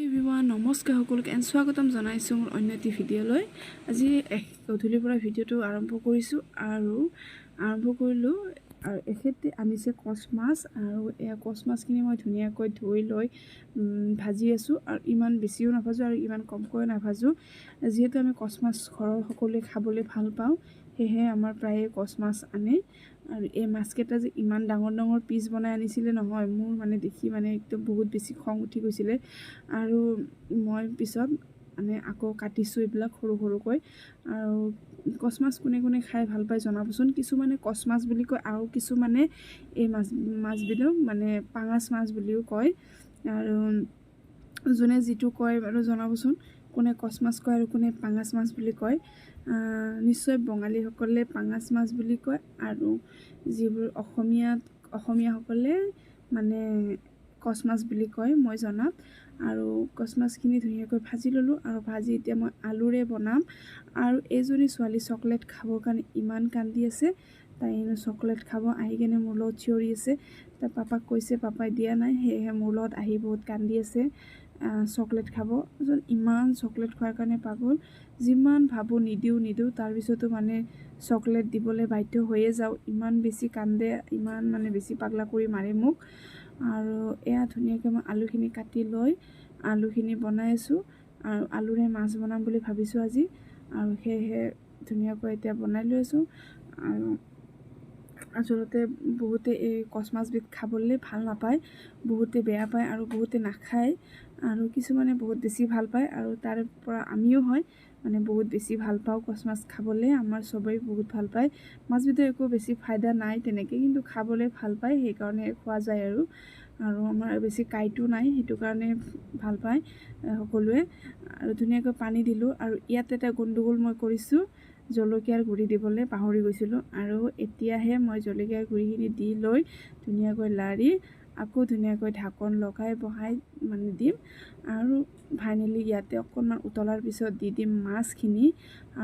Everyone, নমস্কাৰ সকলোকে and স্বাগতম জনাইছোঁ মোৰ অন্য এটি ভিডিঅ'লৈ। আজি এক গধূলিৰ পৰা ভিডিঅ'টো আৰম্ভ কৰিছোঁ আৰু আৰম্ভ কৰিলোঁ আৰু এখেতে আনিছে কচ মাছ আৰু এয়া কচ মাছখিনি মই ধুনীয়াকৈ ধুই লৈ ভাজি আছোঁ আৰু ইমান বেছিও নাভাজোঁ আৰু ইমান কমকৈও নাভাজোঁ। যিহেতু আমি কচ মাছ ঘৰৰ সকলোৱে খাবলৈ ভাল পাওঁ, সেয়েহে আমাৰ প্ৰায়ে কচ মাছ আনে। আৰু এই মাছকেইটা যে ইমান ডাঙৰ ডাঙৰ পিচ বনাই আনিছিলে নহয়, মোৰ মানে দেখি মানে একদম বহুত বেছি খং উঠি গৈছিলে। আৰু মই পিছত মানে আকৌ কাটিছোঁ এইবিলাক সৰু সৰুকৈ। আৰু কচ মাছ কোনে কোনে খাই ভাল পায় জনাবচোন। কিছুমানে কচ মাছ বুলি কয় আৰু কিছুমানে এই মাছবিধক মানে পাঙাচ মাছ বুলিও কয়। আৰু যোনে যিটো কয় বাৰু জনাবচোন, কোনে কচ মাছ কয় আৰু কোনে পাঙাচ মাছ বুলি কয়। নিশ্চয় বঙালীসকলে পাঙাচ মাছ বুলি কয় আৰু যিবোৰ অসমীয়াসকলে মানে কচ মাছ বুলি কয় মই জনাত। আৰু কচ মাছখিনি ধুনীয়াকৈ ভাজি ল'লোঁ আৰু ভাজি এতিয়া মই আলুৰে বনাম। আৰু এইজনী ছোৱালী চকলেট খাবৰ কাৰণে ইমান কান্দি আছে, তাই হেনো চকলেট খাব আহি কেনে মোৰ লগত চিঞৰি আছে। তাৰ পাপাক কৈছে, পাপাই দিয়া নাই, সেয়েহে মোৰ লগত আহি বহুত কান্দি আছে, চকলেট খাব। ইমান চকলেট খোৱাৰ কাৰণে পাগল, যিমান ভাবোঁ নিদিওঁ নিদিওঁ, তাৰপিছতো মানে চকলেট দিবলৈ বাধ্য হৈয়ে যাওঁ। ইমান বেছি কান্দে, ইমান মানে বেছি পাগলা কৰি মাৰে মোক। আৰু এয়া ধুনীয়াকৈ মই আলুখিনি কাটি লৈ আলুখিনি বনাই আছোঁ আৰু আলুৰে মাছ বনাম বুলি ভাবিছোঁ আজি। আৰু সেয়েহে ধুনীয়াকৈ এতিয়া বনাই লৈ আছোঁ। আৰু আচলতে বহুতে এই কচ মাছবিধ খাবলৈ ভাল নাপায়, বহুতে বেয়া পায় আৰু বহুতে নাখায় আৰু কিছুমানে বহুত বেছি ভাল পায়। আৰু তাৰ পৰা আমিও হয় মানে বহুত বেছি ভাল পাওঁ কচ মাছ খাবলৈ, আমাৰ চবেই বহুত ভাল পায়। মাছবিধৰ একো বেছি ফাইদা নাই তেনেকৈ, কিন্তু খাবলৈ ভাল পায়, সেইকাৰণে খোৱা যায়। আৰু আৰু আমাৰ বেছি কাঁইটো নাই, সেইটো কাৰণে ভাল পায় সকলোৱে। আৰু ধুনীয়াকৈ পানী দিলোঁ আৰু ইয়াত এটা গণ্ডগোল মই কৰিছোঁ, জলকীয়াৰ গুড়ি দিবলৈ পাহৰি গৈছিলোঁ। আৰু এতিয়াহে মই জলকীয়াৰ গুড়িখিনি দি লৈ ধুনীয়াকৈ লাৰি আকৌ ধুনীয়াকৈ ঢাকন লগাই বহাই মানে দিম। আৰু ফাইনেলি ইয়াতে অকণমান উতলাৰ পিছত দি দিম মাছখিনি।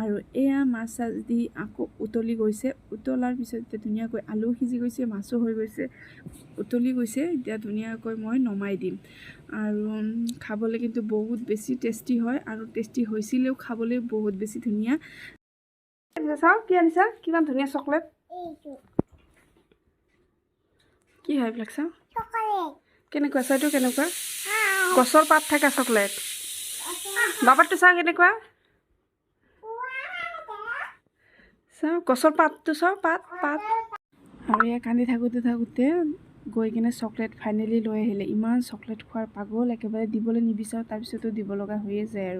আৰু এয়া মাছ চাছ দি আকৌ উতলি গৈছে। উতলাৰ পিছত এতিয়া ধুনীয়াকৈ আলুও সিজি গৈছে, মাছো হৈ গৈছে, উতলি গৈছে। এতিয়া ধুনীয়াকৈ মই নমাই দিম। আৰু খাবলৈ কিন্তু বহুত বেছি টেষ্টি হয় আৰু টেষ্টি হৈছিলেও খাবলৈ বহুত বেছি ধুনীয়া। চাওঁ কি আনিছা, কিমান ধুনীয়া চকলেট। কি হয় এইবিলাক চাওঁ, কেনেকুৱা চাইটো, কেনেকুৱা গছৰ পাত থকা চকলেট। বাবাৰটো চাওঁ কেনেকুৱা, চাওঁ গছৰ পাতটো চাওঁ, পাত পাত। আৰু এয়া কান্দি থাকোঁতে থাকোঁতে গৈ কিনে চকলেট ফাইনেলি লৈ আহিলে। ইমান চকলেট খোৱাৰ পাগল, একেবাৰে দিবলৈ নিবিচাৰোঁ, তাৰপিছতো দিব লগা হৈয়ে যায় আৰু।